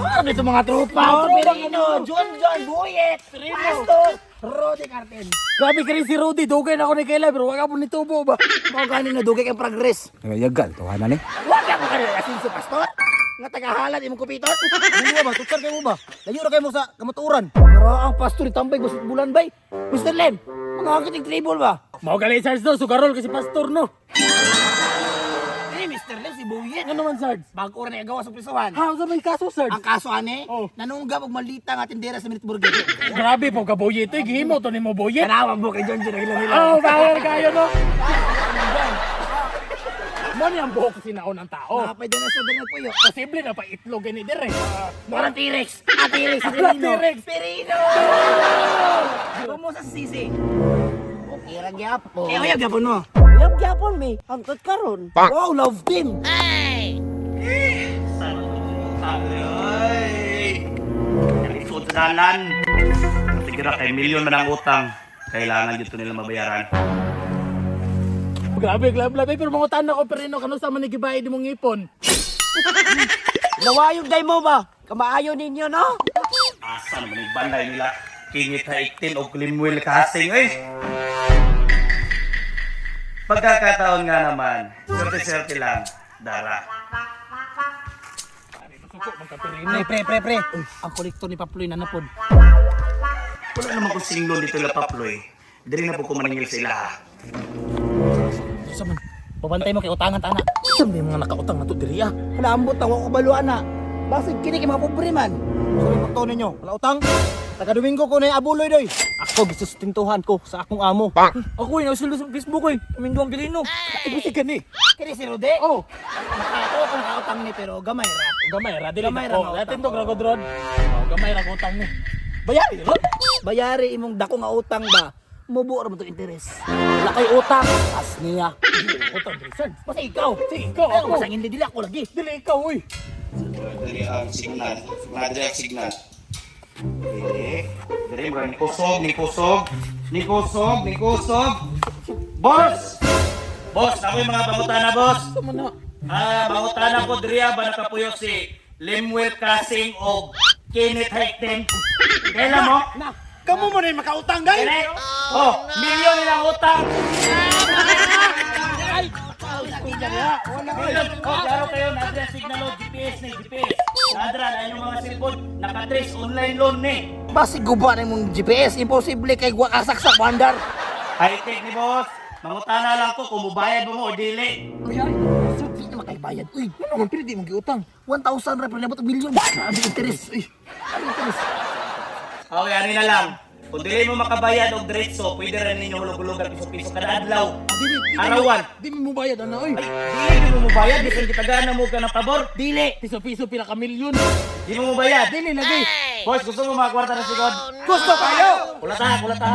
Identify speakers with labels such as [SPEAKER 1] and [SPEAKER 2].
[SPEAKER 1] Ah, dito mga tropa.
[SPEAKER 2] Mga tropa,
[SPEAKER 1] Perino, John John, Buyet, Pastor, Rodi Carten.
[SPEAKER 2] Grabe ka rin si Rudy, dugay na ako ni Kayla, pero wag mo nitubo ba?
[SPEAKER 1] Mao gani na dugay kang progress.
[SPEAKER 3] Nagayagal, tuhanan eh.
[SPEAKER 1] Wag ka mo kanila asinso, Pastor. Nga tagahalan imong kupiton.
[SPEAKER 3] Hindi ba? Tutsar kayo mo ba? Layo ra kayo mo sa kamatuoran.
[SPEAKER 1] Pero ang pastor itambay basit bulan bay. Mr. Lem, mga akitig tribal ba?
[SPEAKER 2] Mao gali Sarge no, sugarol kasi pastor no.
[SPEAKER 1] Eh, Mr. Lem, si Buyet.
[SPEAKER 2] Ano naman, Sarge?
[SPEAKER 1] Bago ra na gawa sa prisuhan.
[SPEAKER 2] Ha, sa may kaso, Sarge?
[SPEAKER 1] Ang kaso ane,
[SPEAKER 2] Oh.
[SPEAKER 1] nanunggap og malita nga tindera sa Minute Burger.
[SPEAKER 2] Grabe po ka Boyet, eh. Gihimo to nimo Boyet.
[SPEAKER 1] Tanawan mo kay John John ang ilang
[SPEAKER 2] Oh, power kayo no. Mo ni ang buhok sinaon ng tao.
[SPEAKER 1] Napay doon na sa doon nagpuyo.
[SPEAKER 2] Posible na pa itlog gani dire.
[SPEAKER 1] Murang T-Rex. Ah, T-Rex. Perino.
[SPEAKER 2] T-Rex.
[SPEAKER 1] Perino! Kumusta sa sisi?
[SPEAKER 4] Okay ra gyapon.
[SPEAKER 1] Eh, uyab gyapon mo.
[SPEAKER 4] Uyab gyapon mi. Hangtod karon.
[SPEAKER 1] Wow, love team.
[SPEAKER 5] Ay! Nalisod sa dalan. Sige ra, kay milyon man ang utang. Kailangan dito nila mabayaran.
[SPEAKER 2] Grabe, grabe, grabe. Pero mga tanan ko Perino, kano sa man ni gibayad imong ngipon?
[SPEAKER 4] Nawayog day mo ba? Kamaayo ninyo no?
[SPEAKER 5] Asa naman yung balay nila? Kingit ha 18 o Glimwell kasing eh. Pagkakataon nga naman, swerte-swerte lang, Dara.
[SPEAKER 2] Suko man ka Perino.
[SPEAKER 1] Pre, pre, pre, pre. Ang kolektor ni Paploy na napod.
[SPEAKER 5] Wala naman kung singlon dito la Paploy. Dili na po ko maningil sa ila ha.
[SPEAKER 1] Sa man. Pabantay mo kay utangan tana.
[SPEAKER 2] Sa may mga nakautang na to diri ah.
[SPEAKER 1] Hala ambot ang ko kabaluan na. Basig kini kay mga pobre man.
[SPEAKER 3] Sa may pagtuon ninyo, wala utang. Taga Domingo ko na abuloy doy. Ako gisustintuhan ko sa akong amo.
[SPEAKER 2] Ako eh, nasulod sa Facebook eh. Kaming duwang Perino. Ay, busi gani.
[SPEAKER 1] Kini si Rode.
[SPEAKER 2] Oh,
[SPEAKER 1] Nakato ko nakautang ni pero gamay ra.
[SPEAKER 2] gamay ra dili.
[SPEAKER 1] Gamay ra
[SPEAKER 2] Oh,
[SPEAKER 1] nga utang.
[SPEAKER 2] natin to gragod rod. Oh, gamay ra utang ni. Bayari rod.
[SPEAKER 1] Bayari imong dako nga utang ba? Mubuo ra mo tong interes.
[SPEAKER 2] Wala kay utang.
[SPEAKER 1] As niya.
[SPEAKER 2] Utang diri, Sarge.
[SPEAKER 1] Basta ikaw.
[SPEAKER 2] Sige, ikaw
[SPEAKER 1] Ay,
[SPEAKER 2] ako.
[SPEAKER 1] basta hindi dili ako lagi.
[SPEAKER 2] Dili ikaw uy.
[SPEAKER 5] Dili ang signal. Madre ang signal. Dili. Dili mo ni kusog, ni kusog. Ni kusog, ni kusog. Boss! Boss, ako yung mga bangutana, boss.
[SPEAKER 2] Tama na.
[SPEAKER 5] Ah, bangutana ko diri ba nakapuyo si Lemuel Kasing og Kenneth Haikten. Kailan mo?
[SPEAKER 2] Na.
[SPEAKER 1] Kamu mo na yung makautang dai.
[SPEAKER 5] Dili. Oh, milyon nilang utang. Milyon. Oh, klaro kayo, nadra signal o GPS ni GPS. Nadra na inyong mga cellphone, nakatrace online loan ni.
[SPEAKER 1] Basig guba na imong GPS, imposible kay wa kasaksak wandar.
[SPEAKER 5] High-tech ni boss. Mangutana lang ko kung mubayad mo o dili.
[SPEAKER 1] Bayari, sir, di na makaibayad. Uy,
[SPEAKER 2] Ano man pili di mong giutang.
[SPEAKER 1] 1,000 ra pero nabot og milyon. Grabe interes. Uy, grabe interes.
[SPEAKER 5] Okay, ano na lang. Kung dili mo makabayad og diretso, pwede rin ninyo hulog-hulugan piso-piso kada adlaw. Arawan.
[SPEAKER 2] Di mo bayad ana oy.
[SPEAKER 5] Ay, dili mo mubayad, bisan gitagaan na mo ka ng pabor.
[SPEAKER 1] Dili.
[SPEAKER 2] Piso-piso pila ka milyon.
[SPEAKER 5] Di mo mubayad.
[SPEAKER 2] Dili lagi.
[SPEAKER 5] Boss, gusto mo mga kwarta na sigod?
[SPEAKER 1] Gusto kayo.
[SPEAKER 5] Kulata, kulata.